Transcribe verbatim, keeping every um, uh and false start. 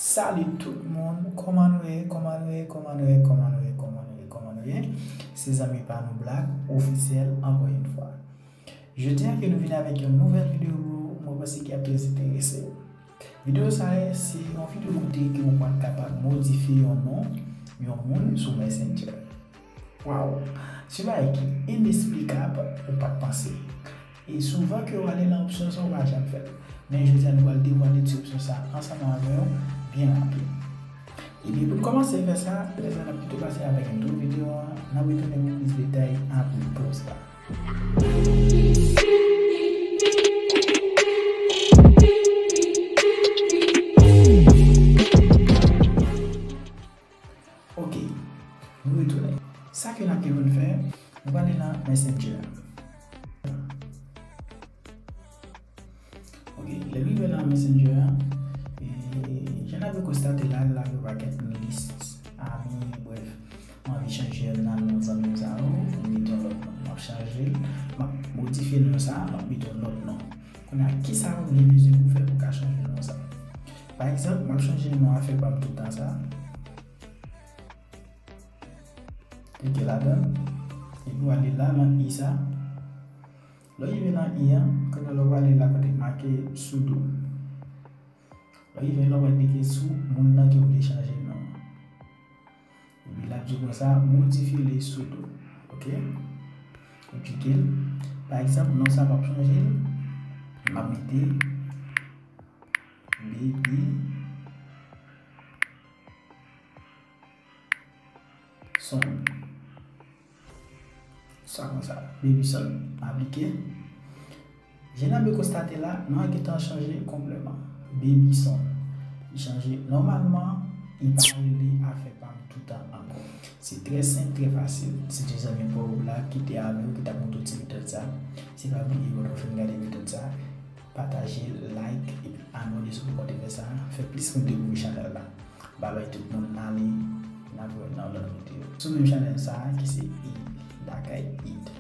Salut tout moun, kòman nou ye, kòman nou ye, kòman nou ye, kòman nou ye, kòman nou ye, kòman nou ye? Se zanmi pa nou Black Ofisyèl ankò yon fwa. Jodi a ke nou vin avèk yon nouvèl videyo, bro, mwen panse ki ap trè enterese w. Videyo sa a, se yon videyo kote ke ou pral kapab modifye yon non yon moun sou Messenger. Waw! Se yon bagay ki inesplikab, ou pa t panse. E souvan ke w ale nan opsyon sa, ou pa janm fè l. Men jodi a, nou pral devwale ti opsyon sa a ansanm avè w byen rapid. Ebyen, pou n kòmanse fè sa, lè sa n ap pito pase avèk entwo videyo a, n ap retounen pou plis detay apre poz la. Ok, nou retounen. Sa ke n ap gen pou n fè, nou prale nan Messenger. Ok, lè n rive nan Messenger a, e, jan n ap konstate la, la gen yon pakèt lis, ami, brèf. Mwen anvi chanje youn nan non zanmi m sa yo, mwen mete yon lòt non. M ap chanje l, m ap modifye non sa, m ap mete yon lòt non. Kounye a, kisa ou gen bezwen pou fè pou w ka chanje non sa? Pa egzanp, m ap chanje non afè pa m toutan sa. Klike ladan l, epi w ale la nan i sa. Lè w rive nan i an, kounye a lè w ale la kote k make sudo. Lè w rive la, w al klike sou moun nan ke w vle chanje non an. Epi l ap di w konsa, modifye le pseudo. Ok? Ou klike l. Pa egzanp, non sa m ap chanje l. M ap mete Baby Son. Sa konsa, Baby Son. Aplike. Jan n ap konstate la, non an gentan chanje konplètman. Baby Son. Li chanje. Nòmalman, li pa rele afè pa m toutan ankò. Se trè senp, trè fasil. Se te zanmi pa w la ki te avè w ki t ap montre w ti metòd sa. Se pa bliye, pandan w fin gade metòd sa, pataje, like, epi abòne si w poko te fè sa. Fè plis moun dekouvri chanèl la. Babay tout moun, ale, n ap wè nan lòt videyo. Sou menm chanèl sa a, ki se It, Lakay It.